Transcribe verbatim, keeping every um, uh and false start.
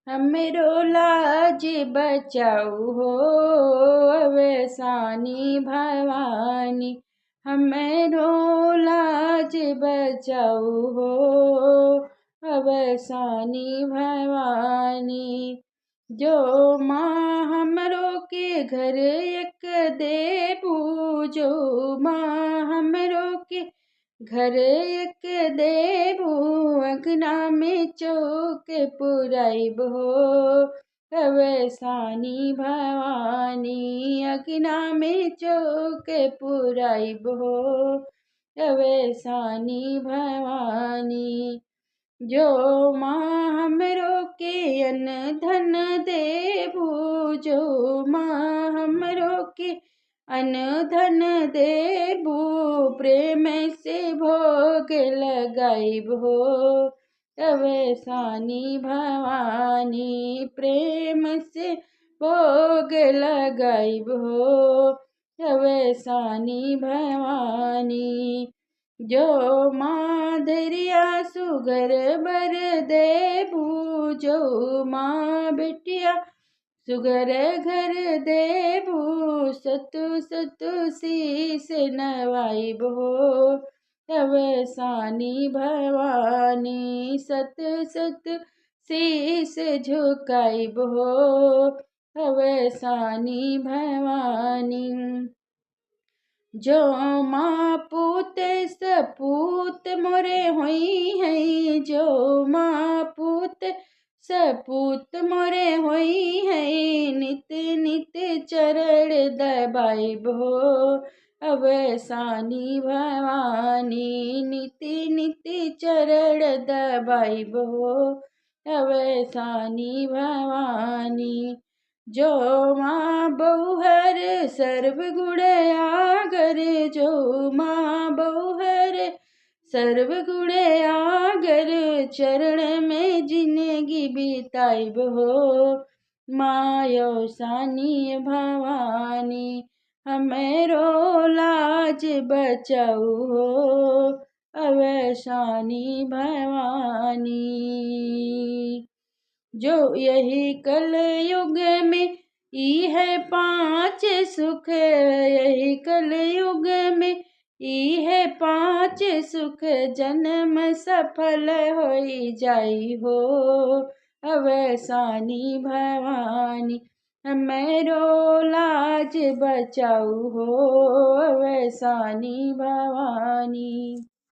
हमरो लाज बचाऊ हो अवसानी भवानी, हमरो लाज बचाऊ हो अवसानी भवानी। जो माँ हमरो के घर एक देबू, जो माँ हमरो के घर एक देबू, अंगना में चौक पुराइब हो अवसानी भवानी, अंगना में चौक पुराइब हो अवसानी भवानी। जो माँ हमरो के अन धन देबू, जो माँ हमरो के अन धन देबू, प्रेम से भोग लगाइब हो अवसानी भवानी, प्रेम से भोग लगाइब हो अवसानी भवानी। जो माँ धरिया सुगर बर देबू, जो माँ बिटिया सुगर घर देबू, सतु सतु शीस नवाइब हो अवसानी भवानी, सतु सतु शीस झुकाइब हो अवसानी भवानी। जो माँ पूत सपूत मोरे होइहैं, जो माँ पूत सपूत मोरे होइहैं, नित नित चरण दबाइब हो अवसानी भवानी, नित नित चरण दबाइब हो अवसानी भवानी। जो माँ बउहर सर्व गुण आगर, जो माँ बउहर सर्व गुण आगर, चरण में जिनगी बिताइब हो माँ अवसानी भवानी, हमरो लाज बचाऊ हो अवसानी भवानी। जो यही कलयुग में इहै पाँच सुख, यही कलयुग में इहै पाँच सुख, जन्म सफल होई जाई हो अवसानी भवानी, हमरो लाज बचाऊ हो अवसानी भवानी।